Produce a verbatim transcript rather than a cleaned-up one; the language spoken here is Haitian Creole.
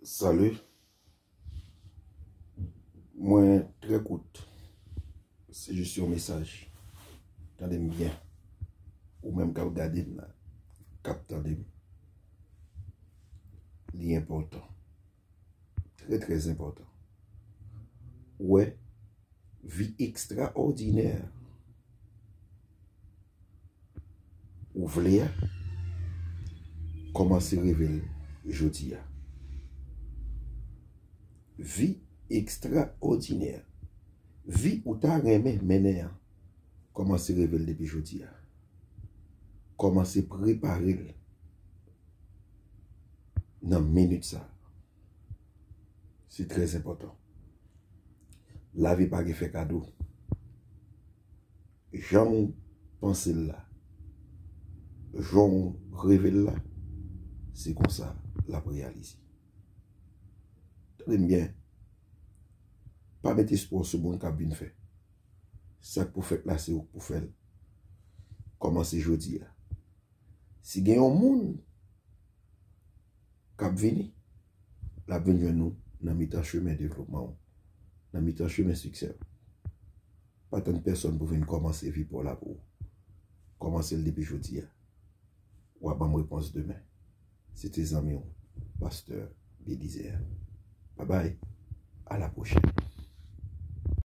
Salut. Mwen trè kout. Se jis yon mesaj. Tande m byen. Ou menm k ap gade m la, k ap tande m. Li enpòtan. Trè, trè enpòtan. Ou wè, vi ekstraòdinè ou vle a, kòmanse reve l jodi a. Vi ekstraòdinè, vi ou ta renmen mennen an, kòmanse reve l depi jodi a. Kòmanse prepare l nan minit sa a. Se trè enpòtan. Lavi pa gen fè kado. Jan w panse l la, jan w reve l la, se konsa l ap reyalize. Tande m byen. Pa met espwa w sou moun k ap vin fè. Sa k pou fèt la, se ou k pou fè l. Kòmanse jodi a. Si gen yon moun k ap vini, l ap vin jwenn ou nan mitan chemen devlopman w, nan mitan chemen siksè w. Pa tann pèsonn pou vin kòmanse vi pa w la pou ou. Kòmanse l depi jodi a. W a ban m repons demen. Se te zanmi w, pastè Belizaire. Babay, a la pwochèn.